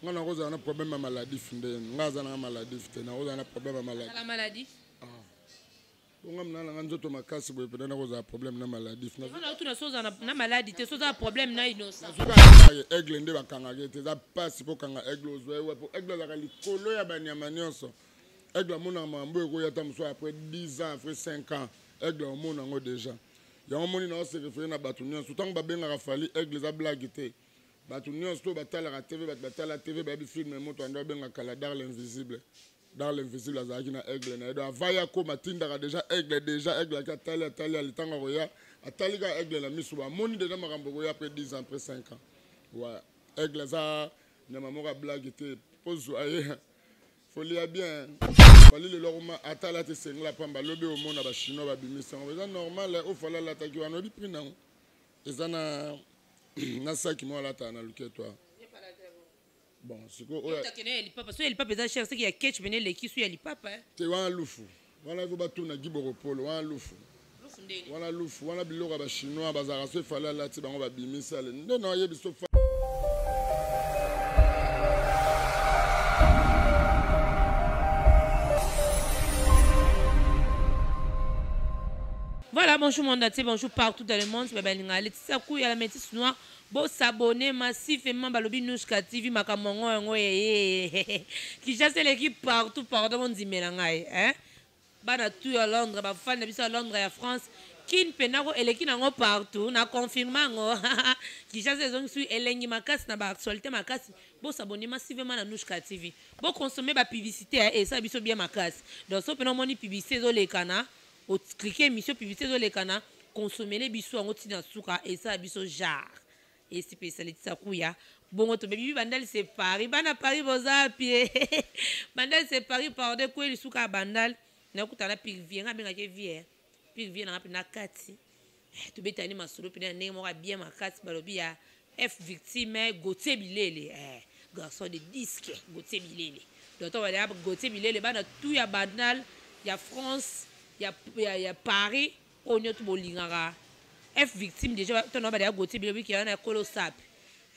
Nga nakozala na problème ya maladif nde nga aza nanga maladif te nakozala na problème ya maladif. Ala maladif. Ah. Bonga mna nanga nzoto makasi boye pena nakozala problème na maladif. Nga na otuna soza na maladi te soza problème na innocent. Nazoka aigle nde bakangaka ye te eza pasi po kanga aigle ozwa ye wapi aigle azalaka likolo ya banyama nyonso. Aigle amonaka makambo ekoya ata mosusu après 10 ans après 5 ans aigle omona yango déjà. Yango moni na se référer na bato nyonso ntango babengaka Fally aigle eza blague te. Bato nyonso to batalaka TV, bato batala TV bayebi film moto ando abenga kala Dar l'invisible. Dar l'invisible azalaki na aigle na ye. Donc avant ya koma atindaka déjà aigle déjà aigle aki atali atali ali ntango akoya atali kaka aigle na miso bamoni déjà makambo ekoya après 10 ans après 5 ans. Ouais. Aigle aza nyama moko ya blague te mpo zwa ye folia bien fali lelo akoma ata alati sengla pamba lobi omona ba chinois babimisi yango eza normal oyo fali alataki wana oyebi prix nango eza na na saki moko alataka na luketo awa bon sikoyo oyo ya lipapa so ya lipapa eza cher seki ya ketch pene eleki so ya lipapa eh. te wana lufu wana ifo batuna giboropolo wana lufu wana lufu wana biloko ya bachinois bazalaka so efali alati bango babimisi ale nde na oyebi so. Voilà, bonjour monde entier, bonjour partout dans le monde. Babalinga, Laetitia Kouya, la métisse noire. Bo s'abonner massivement, balobi Nouchka TV, makamongo yango ye. Kinshasa l'équipe partout, pardon, on dit melangai, hein. Bana tout ya Londres, ba fan na biso ya Londres ya France. Kin penako eleki nango partout, na confirme yango. Kinshasa ezongi su elengi makasi na ba actualité makasi. Bo s'abonner massivement na Nouchka TV. Bo consommer ba publicité et ça biso bien makasi. Donc so pena moni publicité ezolekana o cliquer émission publicité ezolekana consommer biso yango ntina suka esala biso genre esi mpe esali tisa kuya bongo tobebi bandal c'est Paris bana Paris boza pie bandal c'est Paris pardon kweli suka ya bandal nakutana na pire vie nga abengaki vie pire vie nanga mpe na kati tobetani masolo mpe na ndenge moko ya bien makasi balobi ya F victime Gauthier Bilele eh, garçon de disque Gauthier Bilele donc to bala Gauthier Bilele bana tout ya Bandal ya France ya, ya, ya Paris oyo nyonso bolingaka F victime déjà to na bala ya Gauthier Bilele biki yana kolo sape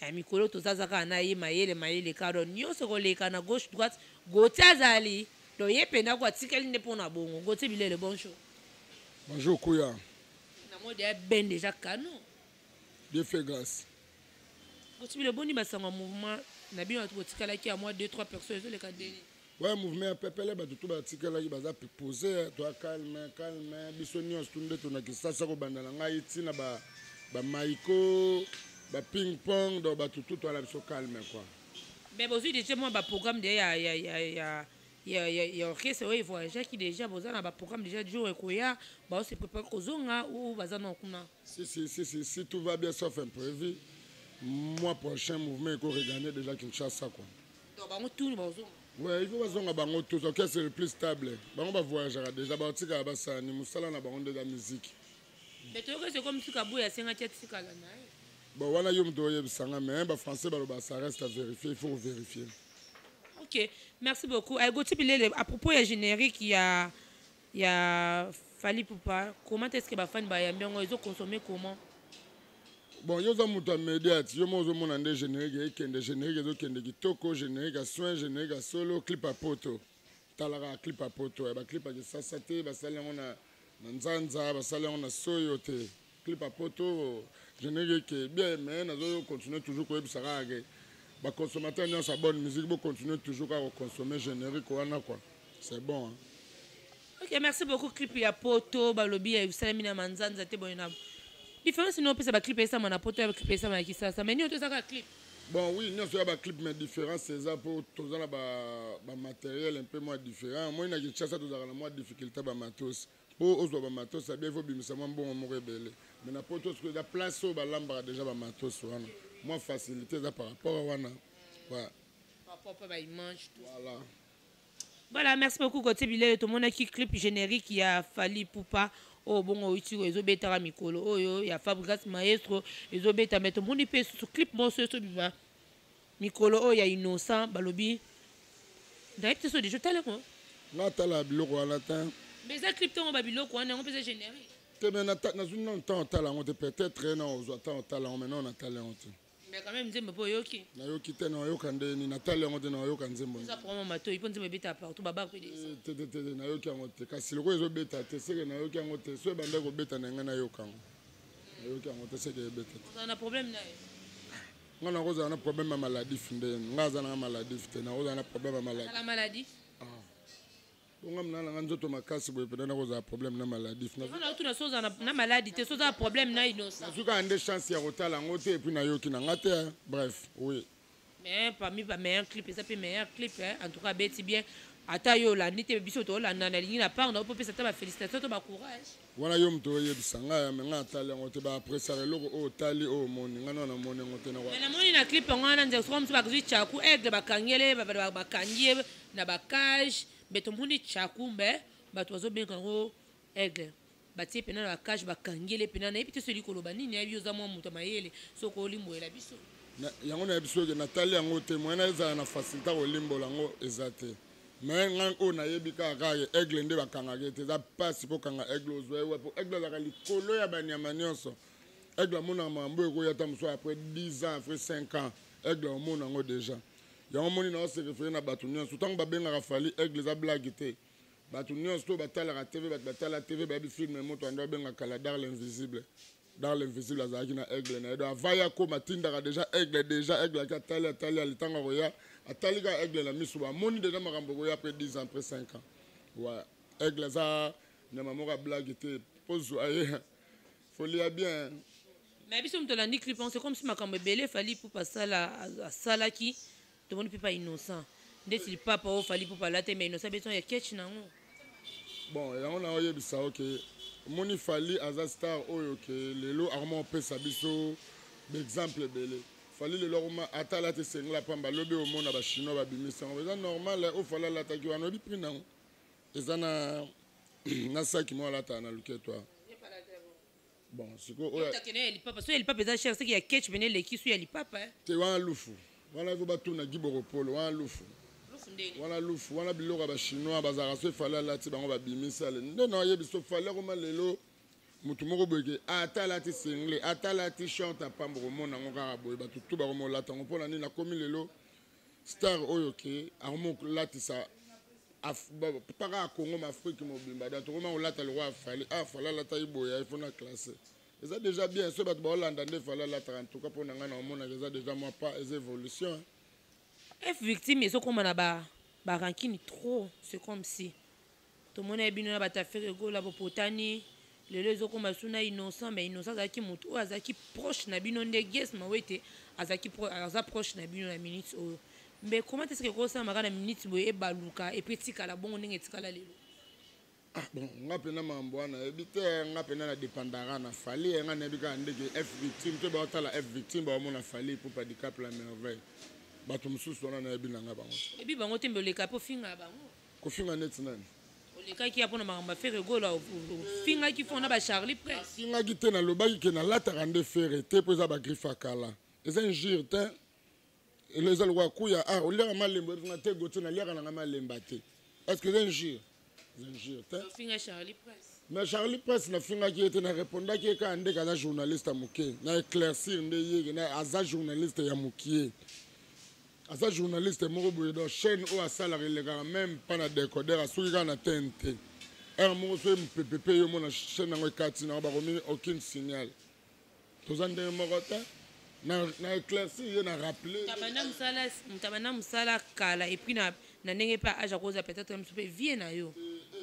eh, mikolo tozaza kaka na ye mayele mayele kaka donc nyonso koleka na gauche droite Gauthier azali donc ye mpenza ko atikali nde mpo na bongo. Gauthier Bilele, bonjour. Bonjour Kuya. Na mode ya ben déjà canon. Dieu fait grâce. Botibile boni basango ya mouvement na bino bato botikalaki ya mwa 2 3 personnes ezoleka ndenge. Ouais, mouvement ya pepele bato tu batikalaki baza pose toa calme calme biso nyonso tu nde tona kisasa kobanda na ngai ntina ba bamaiko ba ping pong donc bato tu toala biso calme quoi. Mais bozwi déjà mwa baprogramme de ya ya ya ya ya ya ya orchestre oyo evoyageaki déjà boza na baprogramme déjà jour ekoya baose prépare kozonga ou baza na kuna. Si, si, si, si, si tout va bien sauf imprévu, mois prochain, mouvement est regagner déjà Kinshasa, quoi. Donc, bango tout, bazonga. Ouais, il faut bazonga bango tout, ok, c'est le plus stable. Bango ba voyagera déjà, ba tika ba sa ni musala na bango de la musique. Mais tu vois c'est comme si Kabouya senga tia tikala na. Bon, wana yo muto oyebisanga mais ba français baloba ça reste à vérifier, il faut vérifier. OK, merci beaucoup. Ay Gauthier Bilele, à propos ya générique ya ya Fally Ipupa, comment est-ce que ba fan ba yambi yango ezo consommer comment? Bon, yo za muto ya media ti yo mo ozomona nde générique ekende générique ezokende kitoko générique ya soin générique ya solo clip ya poto talaka clip ya poto ya ba clip ya kisasa te basali yango na na nzanza basali yango na soyo te clip ya poto générique eke bien mais nazo continuer toujours koyebisa kaka ke ba consommateur nyonso ya bonne musique bo continuer toujours kaka koconsommer générique wana quoi c'est bon hein. Ok, merci beaucoup clip ya poto balobi ya esalemi na manzanza te boye na différence no opesa ba clip esama na poto ya clip esama na Kisasa mais nioto ezaka clip. Bon oui, nyonso ya ba clip mais différence eza po toza na ba ba matériel un peu moins différent. Moi na Kinshasa tozalaka na mwa difficulté ba matos. Po ozwa ba matos ya bien il faut bimisa mwa mbongo moko ebele. Mais na poto soki eza place oyo balambaka déjà ba matos wana. Mwa facilité eza par rapport wana. Ouais. Par rapport ba image tout. Voilà. Voilà, merci beaucoup Gauthier Bilele. Tomonaki clip générique ya Fally Ipupa oyo bongo outi ezobetaka mikolo oyo ya Fabregas Maestro ezobeta mais tomoni mpe susu clip moko ezobima mikolo oyo ya Innocent balobi nayebi te so deja otala yango. Nga tala biloko wana te. Mais eza clip ntongo ba biloko wana yango mpe eza générique. Te mais nazwi nano ntango otala yango te peut-être na ozwa ntango otala yango mais nano natala yango te. Mais quand même nzembo mpo oyoki? Nayoki te, nayoka nde nini? Natali yango te, nayoka nzembo. Eza problème matoi mpo nzembo ebeta partout, babar mpe. Te te te, nayoki yango te. Kasi lokola ezobeta te, seke nayoki yango te. So ebanda kobeta na ngai, nayoka yango. Nayoki yango te, seke ebeta te. Ozala na problème na ye? Nga nakozala na problème ya maladif nde? Nga aza nanga maladif te, nakozala na problème ya maladif? Azala maladif. Bonga mna nanga nzoto makasi boye mpena, nakozala problème na maladif? Nga naotuna so ozala na maladie te, so oza na problème na Innocent. Nazwi kaka nde chance ya kotala yango te, et puis nayoki na nga te. Bref, oui. Mais parmi ba meilleur clip, eza mpe meilleur clip, hein. En tout cas abeti bien. Ata yo olandi te, biso toolanda. Nalingi na part na yo mpo opesa ata bafélicitation to bacourage. Wana yo moto oyebisa ngai, me ngai atali yango te. Baapresiaka eloko oyo otali, oyo omoni. Ngai nano namoni yango te. Mais namoni na clip yango wana, nzela soka mosusu bazwi tchaku aigle, bakangele, bakangi ye na bacage. Mbe tomoni tchaku, mbe bato bazobenga yango aigle, batie pena na bacage, bakangele pena. Nayebi te so eli koloba nini. Nayebi oza mwa moto ya mayele, soki olimboyela biso. Yango nayebi soki natali yango te, moyen ezala na facilité kolimbola yango eza te. Mais ngai oyo nayebi kaka kaka aigle nde bakangaka ye te. Eza mpasi mpo kanga aigle, ozwa ye wapi? Aigle azalaka likolo ya banyama nyonso. Aigle amonaka makambo ekoya ata mosusu après 10 ans, après 5 ans. Aigle omona yango déjà. Yango moni na ose référé na bato nyonso ntango babengaka Fally aigle, eza blague te. Bato nyonso to batalaka TV, bato batala TV bayebi film moto ando abengaka kala Dar l'invisible. Dar l'invisible azalaki na aigle na ye. Donc avant ya koma, atindaka déjà aigle. Déjà aigle aki, atali, atali ali. Ntango akoya, atali kaka aigle na miso, bamoni déjà makambo ekoya après 10 ans, après 5 ans. Ouais, aigle aza nyama moko ya blague te. Mpo zwa ye, folia bien. Mais biso moto olandi clip, c'est comme si makambo ebele Fally Ipupa asala, asalaki. Tomoni mpe pa Innocent ndeti lipapa oyo Fally Ipupa alata, mais Innocent beso ya ketch nango. Bon, yango na oyebisa o ke omoni Fally aza star oyo ke lelo akoma kopesa biso baexemple ebele. Fally lelo akoma, ata alati sengla pamba, lobi omona bachinois babimisi yango. Eza normal. Oyo Fally alataki wana, oyebi prix nango? Eza na saki moko alataka na luketo awa. Bon, sikoyo oyo Otakende ya lipapa, so ya lipapa eza cher, seki ya ketch pene eleki so ya lipapa, eh. Te, wana lufu. Wana ifo batuna Giboropolo. Wana lufu. Lufu ndeni? Wana lufu. Wana biloko ya bachinois bazalaka. So e Fally alati, bango babimisi ale nde na oyebi. So Fally akoma lelo motu moko boye ke ata alati singlet, ata alati short ya pambo, komona yango kaka boye, bato tu bakoma olata yango. Mpo na nini? Akomi lelo star oyo ke akoma kolatisa paka ya Congo ma Afrique mobimba. Donc tokoma kolata lokwa ya Fally. Ah, Fally alataki boye, aye fona classe, eza déjà bien. So bato baolanda nde Fally alataka. En tout cas mpo na ngai, na omonaka eza déjà mwa pas, eza évolution. F Victime ezokóma na barancune trop. C'est comme si tomoni ye bino na bato affaire egola bopotani. Lelo ezokóma su na Innocent. Mais Innocent azalaki motu oyo azalaki proche na bino nde Ges Mawete azalaki aza proche na bino na minute oyo. Mbe comment est ce que ekosalamaka na minute boye, ebaluka et puis etikala bongo ndenge etikala lelo? Ah bon, nga mpena makambo wana nayebi te. Nga mpena na dépendara na Fally. Nga nayebi kaka ndenge F Victime to baotala F Victime, baomona Fally Ipupa Dicap la Merveille. Bato mosusu wana nayebi na nga bango te. Oyebi bango te, mbe oleka mpo ofinga bango. Kofinga neti nani? Olekaki ya mpona makambo ya Ferre Gola, ofingaki fo na bacharlie Prince. Afingaki te, nalobaki ke nalataka nde Ferre te mpo eza bagriffe ya kala. Eza injure te. Elo eza lokola kuya. Ah, oliaka malemba, oyebisinga te. Gotie, naliaka nanga malemba te. Est ce que eza injure? Eza injure te. Ofinga Charlie Prince. Mais Charlie Prince, nafingaki ye te, na répondaki ye kaka ndenge aza journaliste ya moke. Na éclaircir nde ye na aza journaliste ya mokie, aza journaliste moko boye. Donc chaîne oyo asalaka elekaka même mpa na décoder, asuki kaka na TNT. Heure moko soki mopepe mpe yo mona chaîne yango ekati nango, bakomi aucune signal. Toza ndenge moko te. Na éclaircir ye, na rappeler. Moto abanda mosala kala, et puis na ndenge mpe age akozwa peut-être mosu mpe vie na yo,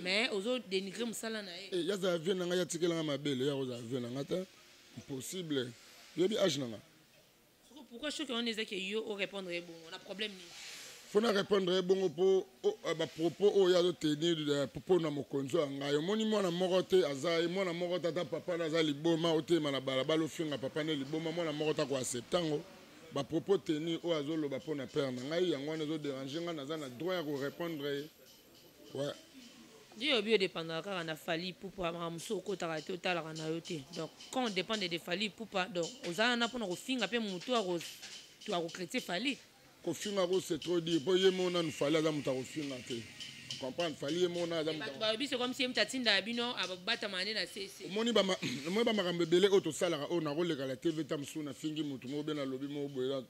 mais ozo dénigrer mosala na ye. Eh, yazala vie na ngai, yatikelanga mabele, ya kozala vie na ngai te, impossible. Yoyebi age na ngai. Pourquoi choc wana ezaki yo orépondre ye bongo? Na problème nini? Fo na répondre ye bongo mpo bapropos oyo azotenir mpo na mokonzi ya ngai. Omoni mwana moko te aza ye, mwana moko te, ata papa na aza liboma, otema na balabala ofinga papa nde liboma, mwana moko te akoaccepte yango. Bapropos tenir oyo azoloba mpo na père na ngai, yango wana ezoderange ngai. Naza na droit ya korépondre ye, ouais. Nde oyebi, odépendaka kaka na Fally Ipupa. Makambo mosusu okotaka te, otalaka na yo te. Donc quand on dépend de Fally Ipupa, donc oza wana mpona kofinga mpe motu akocritiquer Fally. Kofinga ko, c'est trop dire, mpo ye mo nanu Fally aza moto akofinga te. Comprendre, Fally ye moko na aza bato balobi c'est comme si ye moto atindaka bino abatama nde na sese. Omoni bamakambo ebele oyo tosalaka, oyo nakoleka na TV, ta mosusu nafingi motu moko be, nalobi moko boye,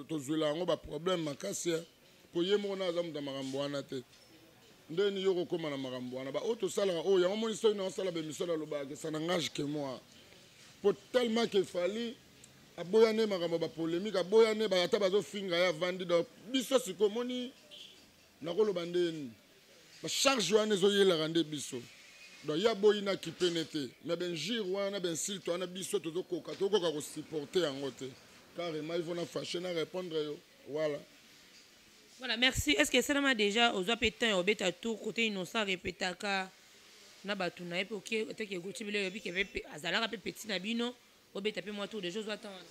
tozwela yango baproblème makasi, po ye moko na aza moto ya makambo wana te. Ndeni yo kokóma na makambo wana, baoyo tosalaka oyo yango, moni soki naosala baémission, nalobaka ça n'engage que moi, po tellement que Fally aboya nde makambo ya bapolémique, aboya nde ata bazofinga ye, avandi. Donc biso sikoyo, omoni, nakoloba ndeni, bacharge wana ezoyelaka nde biso. Donc ya boyi na kipene te, mais bainjure wana, bainsulte wana, biso tozokoka, tokoka kosupporter yango te. Carrément, il faut na fâché na répondre yo, voilà. Voilà, merci. Est ce que esalama déjà ozwa mpe temps ya obeta tour côté Innocent, répétaka na bato na ye, mpe oke oteke egoti bile, oyebi ke mpe azalaka mpe petit na bino, obeta mpe mwa tour déjà, ozwa temps wana?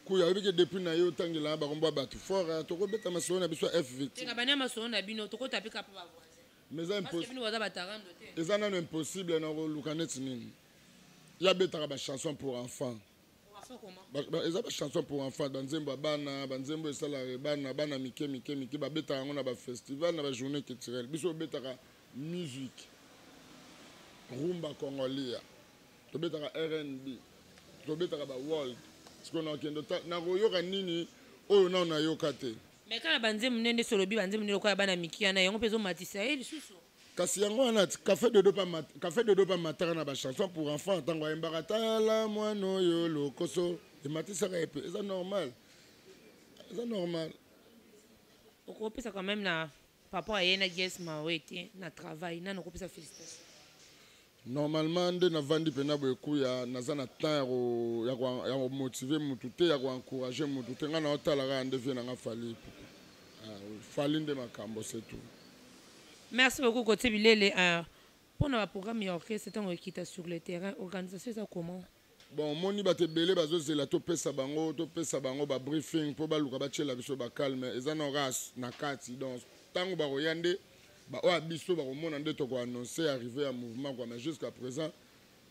Kuya, oyebi ke depuis na ye otangela bakombo ya bato fort, tokobeta masolo na biso ya F victime. Na bani ya masolo na bino, tokota mpe kapa bavoisin. Mais eza parce que bino baza batarando te. Eza nano impossible na koluka neti nini. Ye abetaka bachanson pour enfant. Eza bachanson pour enfant, banzembo ya bana, banzembo esalaka bana, bana mike mike mike, babetaka yango na bafestival, na bajournée culturelle. Biso obetaka musique rumba congolia, tobetaka R&B, tobetaka baworld. Sikoyo nakende nakoyoka nini oyo nao nayoka te? Mais kaka banzembo nde nde solobi, banzembo nde lokola bana miki wana, yango mpe ezomatisa ye lisusu. Kasi yango wana Café Dodo pa, Café Dodo pa mataka na bachanson pour enfant. Ntango ayembaka "Tala mwana oyo lokoso", ematisaka ye mpe, eza normal, eza normal. Okopesa quand même na papa aye na Ges Mawe te na travail nani okopesa félicitation? Normalement nde navandi mpena boye, kuya, naza na temps ya komotiver mutu te, ya koencourager mutu te. Ngai naotala kaka nde vie nanga Fally. Ah, Fally nde makambo, c'est tout. Merci beaucoup, Kotie Bilele. Mpona baprogramme ya orchestre, ntango ekita sur le terrain, organisation eza comment? Bon, omoni, bato ebele bazozela topesa bango babriefing mpo baluka batiela biso bacalme. Eza na kaka na kati, donc ntango bakoya nde baoyo ya biso bakomona nde tokoannonce arrivé ya mouvement, quoi. Mais jusqu'à présent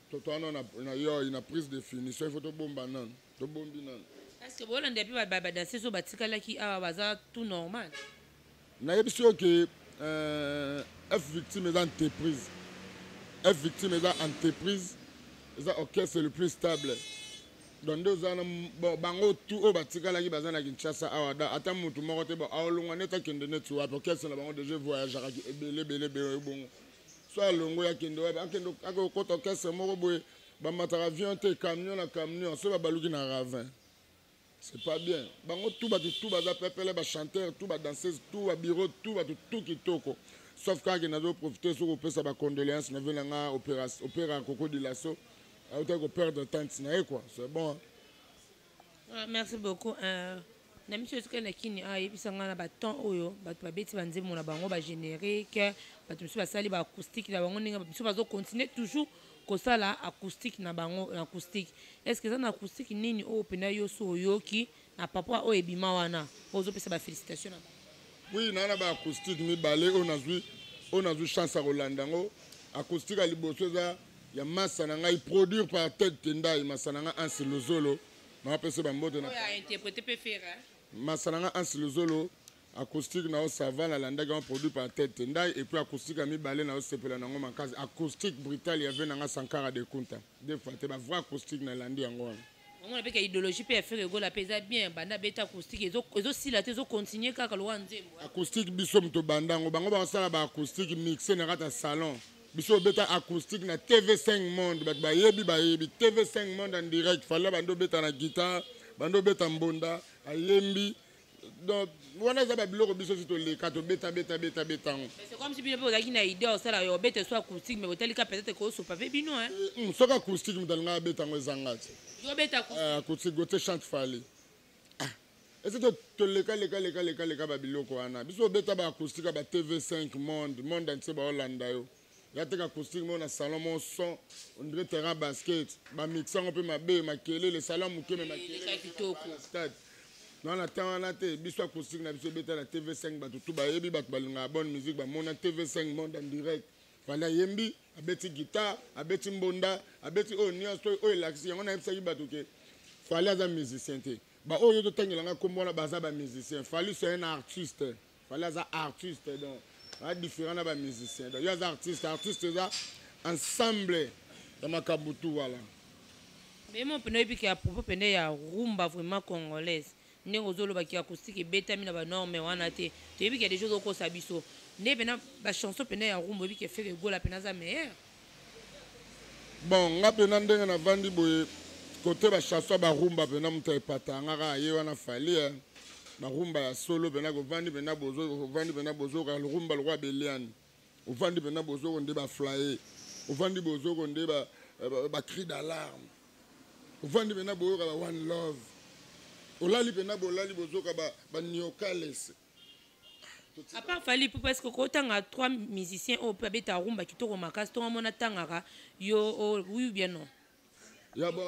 totoa na yo na prise de finition, il faut tobomba nano, tobombi nano. Est ce que bolanda mpe badanseuse oyo batikalaki awa baza tout normal? Nayebi soki ke F Victime eza entreprise, F Victime eza entreprise, eza orchestre le plus stable. Donc nde oza na bon, bango tu oyo batikalaki baza na Kinshasa awa, da ata mutu moko te. Bon, aolongwa neti akende neti wapi? Orchestre na bango déjà voyageaka ebele ebele ebele. Bongo so alongo, akende wapi? Akende akokota orchestre moko boye, bamataka avion te, camion na camion, so babaluki na ravin, c'est pas bien. Bango tu, bato tu baza pepele, bachanteur tu, badanseuse tu, babureau tu, bato tu kitoko, sauf kaka nazoprofite soki kopesa bacondoléance na vie na nga, opéra Koko Dilaso autaki koperdre tante na ye, quoi. C'est bon, hein? Ah, merci beaucoup. Na miso esika na kini ayebisa ngai na batemps oyo bato babeti banzembo na bango, bagénérique, bato mosusu basali baacoustique na bango, ndenge mosusu bazocontinue toujours kosala acoustique na bango na acoustique. Est ce que eza na acoustique nini oyo mpena yo so oyoki na papa oyo ebima wana, oyo ozopesa bafélicitation na bango? Oui, naa na baacoustique mibale oyo nazwi chance ya kolanda yango. Acoustique ya liboso eza ya masa na ngai, produire par Ted Tendai, masa na ngai Ansi Lozolo, naapesa bambote na oyo ainterprété mpe Ferre. Masa na ngai Ansi Lozolo, acoustique na yo sava, nalandaki yango, produit par Ted Tendai. Et puis acoustique ya mibale, na osepela nango makasi, acoustique brutal ya ve na nga Sankara de Kunta, deux fois te, bavrai acoustique, nalandi yango wana. Omona mpe ka idéologie mpe ya Ferre Gola mpe eza bien, banda beta acoustique ezosila te, ezocontinue kaka lowa nzembo. Acoustique, biso moto banda yango. Bango bakosala baacoustique mixe na kati ya salon, biso obeta acoustique na TV5 Monde. Bato bayebi, bayebi TV5 Monde en direct. Fally bando obeta na guitare, bando obeta mbonda, ayembi. Donc wana eza babiloko biso si toleka, tobeta beta beta beta yango. C'est comme si bino mpe ozalaki na idée osala yo obeta so acoustique, mais botalika peut-être kosopa mpe bino, hein. Soki acoustique, moto alinga abeta yango ezanga te. Yo obeta acoustique? Acoustique gote chante Fally. Ah, esi toleka leka leka leka leka babiloko wana. Biso obeta baacoustique ya ba TV5 Monde, monde entier baolanda yo. Ya teka acoustique moko na salon mo, son on dirait terrain basket, bamixe yango mpe mabe, makelele, salon moke me makelele kitoko. Stade na wana, temps wana te. Biso acoustique na biso ebeta na TV5, bato tu bayebi, bato balingaka bonne musique bamona TV5 Monde en direct. Fally ayembi, abeti guitare, abeti mbonda, abeti oyo nyonso oyo elakisi yango. Nayebisaki bato ke Fally aza musicien te. Baoyo totangelanga nkombo wana baza bamusicien, Fally c'est un artiste. Fally aza artiste, donc Aza différent na ba musicien. Donc yo aza artiste, artiste eza ensemble ya makambo tout voilà. Mais mo pene oyebi ke à propos pene ya rumba vraiment congolaise ndenge ozoloba ki acoustique ebetami na ba norme wana te, toyebi ke deja ozokosa biso nde pena ba chanson pene ya rumba, oyebi ke Ferre Gola pena aza meilleur. Bon, nga pena ndenge navandi boye, kote ba chanson ya barumba pena moto epata nga kaka ye wana Fally, eh. Barumba ya solo pena kovandi pena bozo ovandi pena bozoka rumba lokola beliani, ovandi pena bozoko nde baflaye, ovandi bozoko nde ba cri d'alarme, ovandi pena boyoka ba one love, olali pena bolali bozoka ba niokales. À part Fally Ipupa, est-ce que kotanga trois musiciens oyo mpe abeta rumba kitoko makasi ntongo amona tangaka yo oui ou bien non? Ya bon,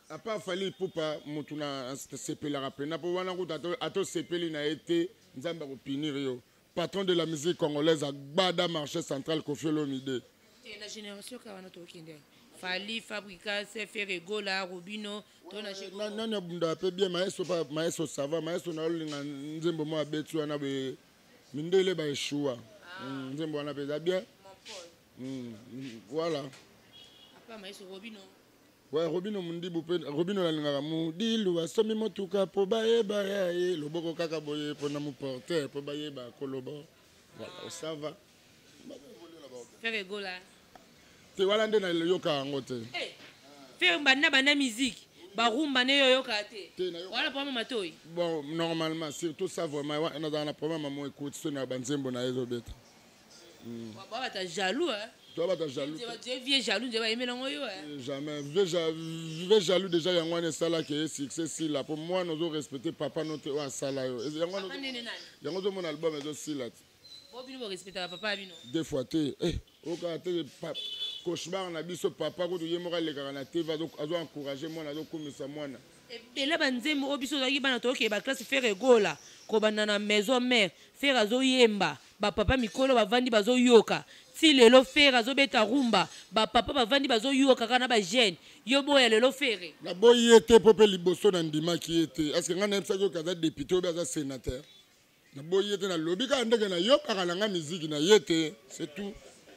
à part Fally Ipupa, motu na sepelaka mpena mpo wana kuta atosepeli na ye te, Nzambe akopunir yo. Patron de la musique congolaise, agbada marché central, Koffi Olomide. Te, na génération kaka wana tokende Fally, Fabregas, Ferre Gola, Robino to na nani abundaka mpe bien? Maestro pa maestro, ça va, maestro na olinga nzembo mo abeti wana boye, mindele baeshua. Nzembo wana mpe eza bien. Voilà. Apa maestro Robino. Ouais, Robino Mundibu mpe Robino nalingaka mudilu asombi motuka mpo bayeba ya ye loboko kaka boye mpona moporter mpo bayeba koloba. Voilà, ça va. Ferre Gola? Te, wana nde nayoka yango te. Hey, Ferre banda banda musique barumba nde yo oyoka te? Te, wana problème matoi. Bon, normalement, surtout ça vraiment nazala na problème ya mo écoute so na banzembo na ye ezobeta. Bata jaloux, hein? To bata jaloux. Vieux jaloux nde bayemelango yo, hein? Jamais vieux jaloux. Déjà yango wana esalaki ye succès sila mpo mwana ozorespecte papa no te oyo asala yo. Yango yango ozomona album ezosila te. Bo bino borespectaka papa ya bino? Deux fois te, eh, okaka te cauchemar na biso. Papa kutu ye moko alekaka na TV, azo encourage mwana, azokumisa mwana. Ebele banzembo oyo biso ozalaki bana tokokende baclasse, Ferre Gola kobanda na maison mère, Ferre azoyemba, bapapa mikolo bavandi bazoyoka. Ti lelo Ferre azobeta rumba, bapapa bavandi bazoyoka kaka na bajeune. Yo boya lelo Ferre? Naboyi ye te mpo mpe liboso nandimaki ye te. Est-ce ngai nayebisaki oyo aza député oyo aza sénateur? Naboyi ye te, nalobi kaka ndenge nayokaka na nga miziki na ye te, c'est tout.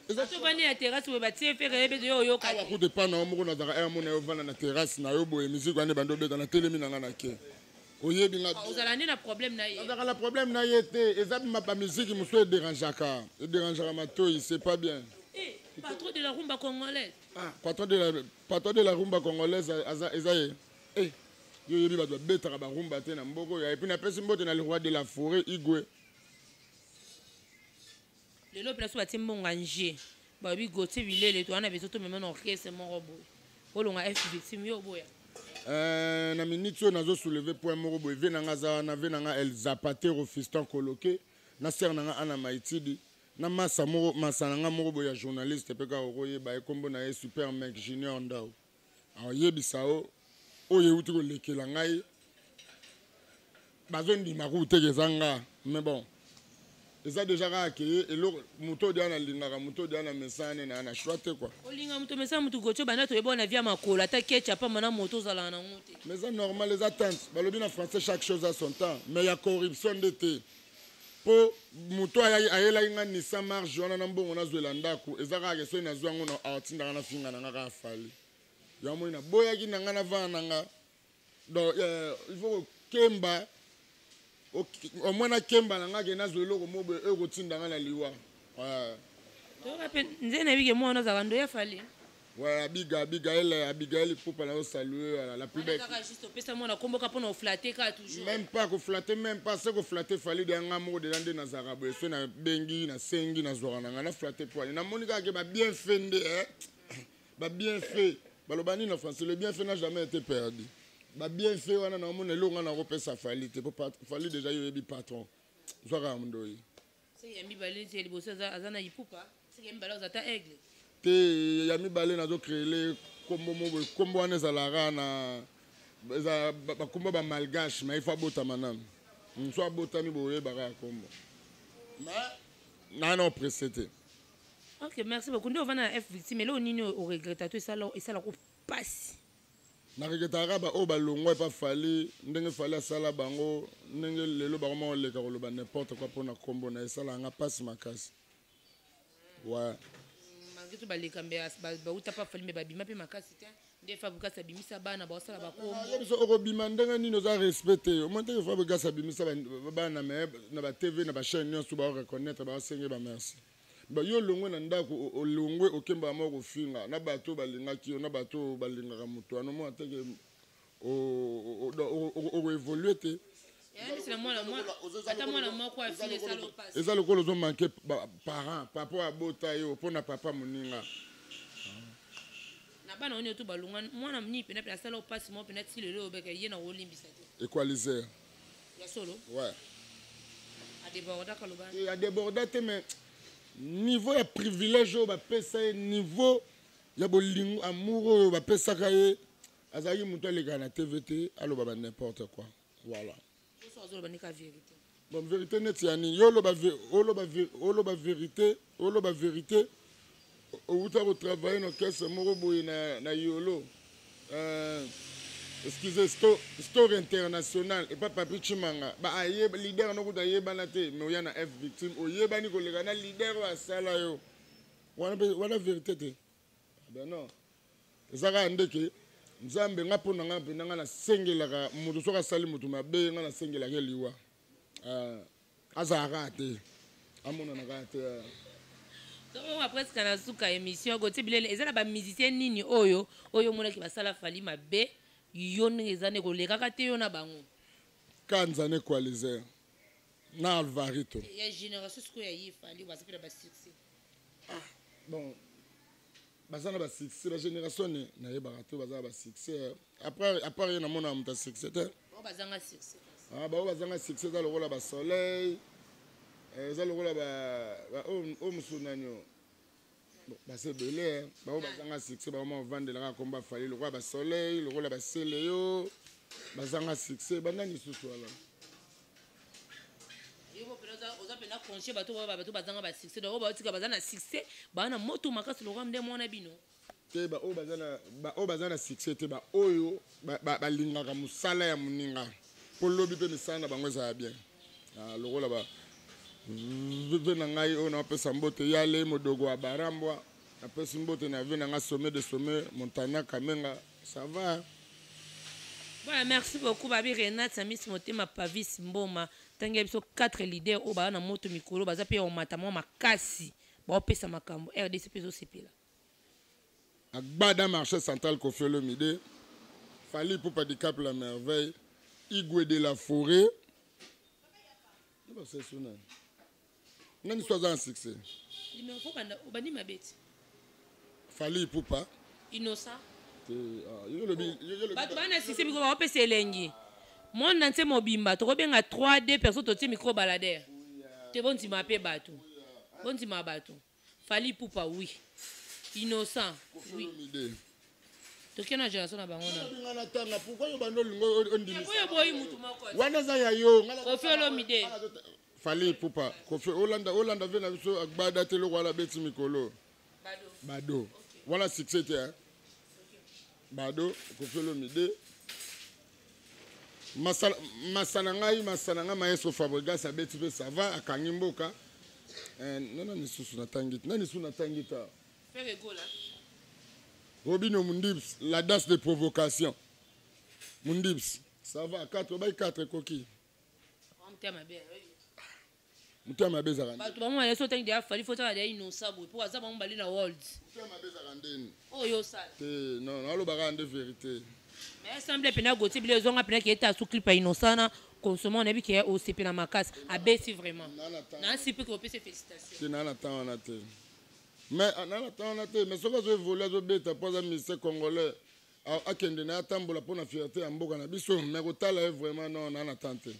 Tovandi na terrasse boye, batie Ferre, yebi yo oyoka? Awa kuta epa na yo moko nazalaka ere mona yo ovanda na terrasse na yo boye, miziki wana ebandi obeta, natelemi na nga na ke oyebi nga. Ozala nde na problème na ye? Nazalaka na problème na ye te. Eza bamiziki mosusu edérangeaka, edérangeaka matoi, c'est pas bien. Eh, patron de la rumba congolaise. Ah, patron de la rumba congolaise aza eza ye. Eh, yo oyebi bato babetaka barumba te na mboka oyo. Et puis napesi mbote na le roi de la forêt, Igwe. Lelo mpena so batie mbongo nge balobi Gautier Bilele to wana bezo tomema na orchestre moko boye olonga F Victime, yo oboya? Na minute oyo nazosoulever point moko boye. Ve na nga aza wana, ve na nga El Zapatero Fiston Koloke na sere na nga Ana Maitidi na masa moko, masa na nga moko boye ya journaliste mpe kaka okoyeba ye, nkombo na ye Super Mec Junior Ndau, ayebisa o oyo euti kolekela ngai, bazondima kutu teke eza nga. Mais bon, eza déjà kaka ke eloko moto oyo deya nalingaka, moto oyo deya na mesane na choix te quoi. Olinga moto mesana motu. Gautier, banda toyeba na via makolo, ata kecha pamba na moto ozalaka nango te. Mais eza normal, eza tente. Balobi na français, chaque chose a son temps. Mais ya corruption nde te, mpo moto ayelaki nga Nissan March wana na mbongo nazwela ndako, eza kaka ke soki nazwi yango na atindaka na finga na nga kaka Fally. Yango moni naboyaki na nga navanda na nga. Donc il faut kokemba au moins nakemba na nga ke nazwa eloko mo boye oyo kotinda nga na liwa. Toyoka mpe nze nayebi ke mwana azalaka ndo ya Fally. Ouais, Abigail, Abigail Ipupa, na saluer la plus belle. Juste opesa mwana kombo ka mpona oflatter kaka toujours. Même pas koflatter, même pas se koflatter Fally de nga moko déjà nde nazalaka boye. So nabengi, nasengi, nazwaka na nga na flatter po ani namoni kaka ke babienfait nde, eh? Babienfait, baloba nini na français? Le bienfait n'a jamais été perdu. Babienfait wana naomona eloko nga nakopesa Fally te, po Fally déjà yo oyebi patron zwaka ya ndoi. Se ya mibale ti ya liboso aza na Ipupa, seke ya mibale aza ta aigle. Te, ya mibale nazocréer kombo mo boye. Kombo wana ezalaka na eza bakombo bamalgache, mais il faut abotama nanu. So abotami boye, oyebaka ya kombo, mais naa na opresse te. Ok, merci beaucoup. Nde ovanda na F Victime, eloko nini oregreta to esalako pasi? Naregretaka baoyo balongwa epa Fally, ndenge Fally asala bango, ndenge lelo bakoma koleka koloba n'importe quoi mpona kombo na esalaka nga mpasi makasi. Ouais. Malgré tout baleka mbe bauta pa Fally, me babima mpe makasi te. Nde Fabregas abimisa bana baosala bakombo. Ye biso okobima ndenge nini? Oza respect te. Omoni teke Fabregas abimisa bana, me na baTV, na bachaîne nyonso, baoreconnaître, baosenge bamerci. Yo olongwe na ndako, olongwe, okembaka moko kofinga na bato oyo balingaki yo, na bato oyo balingaka moto wana. Omona teke okoévolue te. Ata mwana moko afili, esala opasi. Eza lokola ozomanke parent, papa oyo abota yo, mpona papa moninga. Na bana oyo to balunga, mwana nini mpena mpe asala opasi moko mpena ti lelo oyobeka ye na kolimbisa te? Equaliser. Ya solo? Ouais. Adébordaka, loba. Adéborda te, mais niveau ya privilège oyo bapesa ye, niveau ya bolingo, amour oyo bapesaka ye, azalaki moto alekaka na TV te, aloba ba n'importe quoi, voilà. Azoloba ndeka vérité. Bon, vérité neti ya nini? Yo oloba, oloba vérité, oloba vérité. Outa kotravaille na orchestre moko boye na Yolo, excusez, store international epa Papi Chimanga, ba leader nokuta ayebana te, mais oya na F Victime, oyebani koleka na leader oyo asala yo wana. Wana vérité te. Ben non, eza kaka ndeke Nzambe. Nga, mpo na nga mpenza, nga nasengelaka moto soki asali moto mabe, nga nasengelaka liwa. Azalaka te, amonana kaka te. Tokoma presque na suka émission. Gautier Bilele, eza na bamusicien nini oyo omonaki basala Fally mabe, yo ndenge eza nde kolekaka te, yo na bango? Kanza na Equaliser na Alvarito. Ya génération sikoyo ya ye Fally, baza mpe na basuccès. Ah bon, baza na basuccès, bagénération ne nayebaka te. Baza na basuccès, à part ye namona moto ya succès te. Bao bazanga succès? Ah, bao bazanga succès eza lokola basoleil, eza lokola oyo mosusu nani oyo, baza ebele. Bao bazanga succès, baoma ovandelaka komba Fally, lokola basoleil, lokola basele yo bazanga succès, banani lisusu wana? Oza mpena conscient, bato bazanga basuccès, donc oyo baotika baza na succès, baa na moto makasi lokola nde mwana bino? Te, baoyo baza na succès te, baoyo balingaka mosala ya moninga mpo lobi mpe misala na bango ezala bien. Lokola ba ve na ngai oyo napesa mbote, yale modogo ya Barambwa, napesi mbote na ve na ngai, sommet de sommet, Montana Kamenga, ça va. Voilà, merci beaucoup babi Renate Samis Motema Pavis Mboma. Ntangi ya biso 4 leader oyo baza na moto mikolo, baza mpe omata mwa makasi, baopesa makambo RDC mpe ezosepela. Agbada marché central, Koffi Olomide, Fally Ipupa Dicap la Merveille, Igwe de la Forêt. Nani nani so aza na succès? Obandi mabe ti. Fally Ipupa. Innocent. Te. Bato baa na succès micro baopesa elengi monde entier mobimba. Tokobenga 3D personne, totie micro baladeur te. Bondima mpe bato, bondima bato. Fally Ipupa, oui. Innocent, oui. Toke na génération na bango na Nga natanga, pourquoi yo bando olingo ondimisa? Oyo boyi mutu moko. Wana eza ya yo. Koffi Olomide. Fally Ipupa, Koffi, olanda, olanda ve na biso Agbada te, eloko wana beti mikolo. Bado wana succès te. Bado, Koffi Olomide, masa na ngai, masa na ngai maestro Fabregas abeti mpe, ça va, akangi mboka. Nana lisusu natangi, nani lisusu natangi ta? Robino Mundibs, la danse de provocation, Mundibs, ça va. 4 obai 4 ekoki. Motema mabe ezalaka. Bato bango bale so otangi deya Fally, fotaka deya Innocent boye, mpo aza bango bale na world. Motema mabe ezalaka ndeni? Oyo osala. Te, non, nalobaka nde vérité. Mais ensemble mpena Gautier Bile ezonga mpena ke eta su clip ya Innocent na consommant, nayebi ke osepela makasi, abeti vraiment nasi mpe ke opesa félicitation. Te, naa na temps wana te, mais naa na temps wana te, mais soki azoévolue, azobeta mpo aza musicien congolais, akende na ye, atambola mpo na fierté ya mboka na biso. Mais kotala ye vraiment, non, naa na temps te.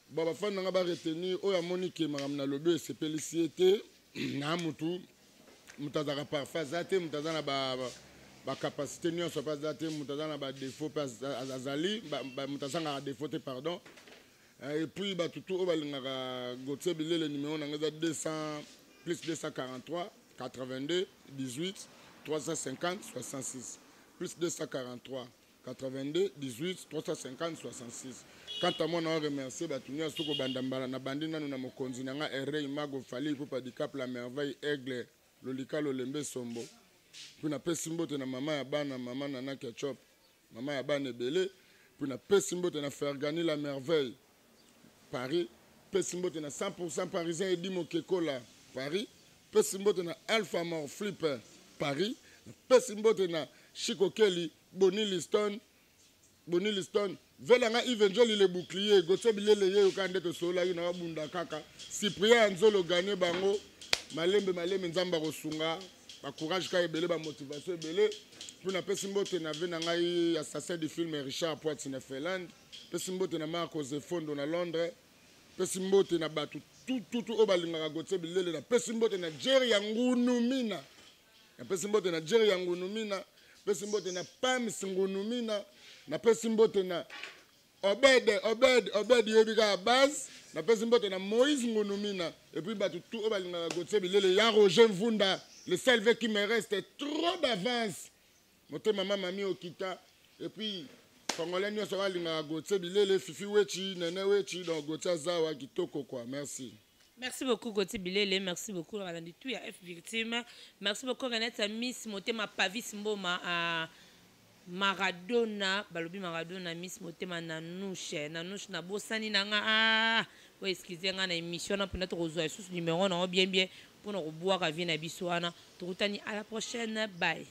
Bon, bafani nanga baretenir oyo amoni ke makambo nalobi oyo esepelisi ye te. Na mutu, moto azalaka parfait aza te, moto aza na bacapacité nyonso mpe aza te, moto aza na badéfaut mpe azali, moto azangaka défaut te, pardon. Et puis bato tu oyo balingaka Gautier Bilele, numéro nanga eza 200 plus 243 82 18 350 66, plus 243. 82 18 350 66. Quant à moi, na remercier bato nyonso kobanda mbala na bandi nanu na mokonzi na nga Erey Mago Fally Ipupa Dicap la merveille Aigle Lolika Lolembe Sombo. Puis napesi mbote na mama ya bana, mama Nana Ketchup, mama ya bana ebele. Puis napesi mbote na Fergani la merveille Paris. Pesi mbote na 100% parisien Eddy Mokekola Paris. Pesi mbote na Alpha Morflip Paris. Pesi mbote na Chico Kelly, Bonny Liston, Bonny Liston, vela nga Yves Njoli le bouclier, Gauthier Bilele yeyo kaka nde tosololaki na babunda kaka. Cyprien Anzolo gagne bango malembe malembe Nzambe akosunga ba courage kaka ebele ba motivation ebele. Puis napesi mbote na vie na ngai assassin du film Richard Poiti na Finlande. Pesi mbote na Marco Zefondo na Londres. Pesi mbote na bato tout tout tout oyo balingaka Gauthier Bilele. Napesi mbote na Jerry ya Ngunumina. Napesi mbote na Jerry ya Ngunumina. Pesi mbote na Pams Ngunumina. Napesi mbote na Obed, Obed, Obed yebi kaka base. Napesi mbote na Moïse Ngunumina. Et puis bato tout oyo balingaka Gauthier Bilele. Ya Roger Mvunda, le seul vœu qui me reste, trop d'avance. Motema ma mami okita. Et puis Congolais nyonso balingaka Gauthier Bilele, Fifi Wechi, Nene Wechi, donc Gauthier azawa kitoko quoi. Merci. Merci beaucoup Gauthier Bilele, merci beaucoup balandi tout ya F victime. Merci beaucoup Renette Miss Motema Pavis Mboma à Maradona, balobi Maradona Miss Motema Nanouche, Nanouche na bosani na nga ah, bo excusez nga na émission na pona tokozwa sous numéro na bien bien pona kobwaka vie na biso wana. Tokutani à la prochaine, bye.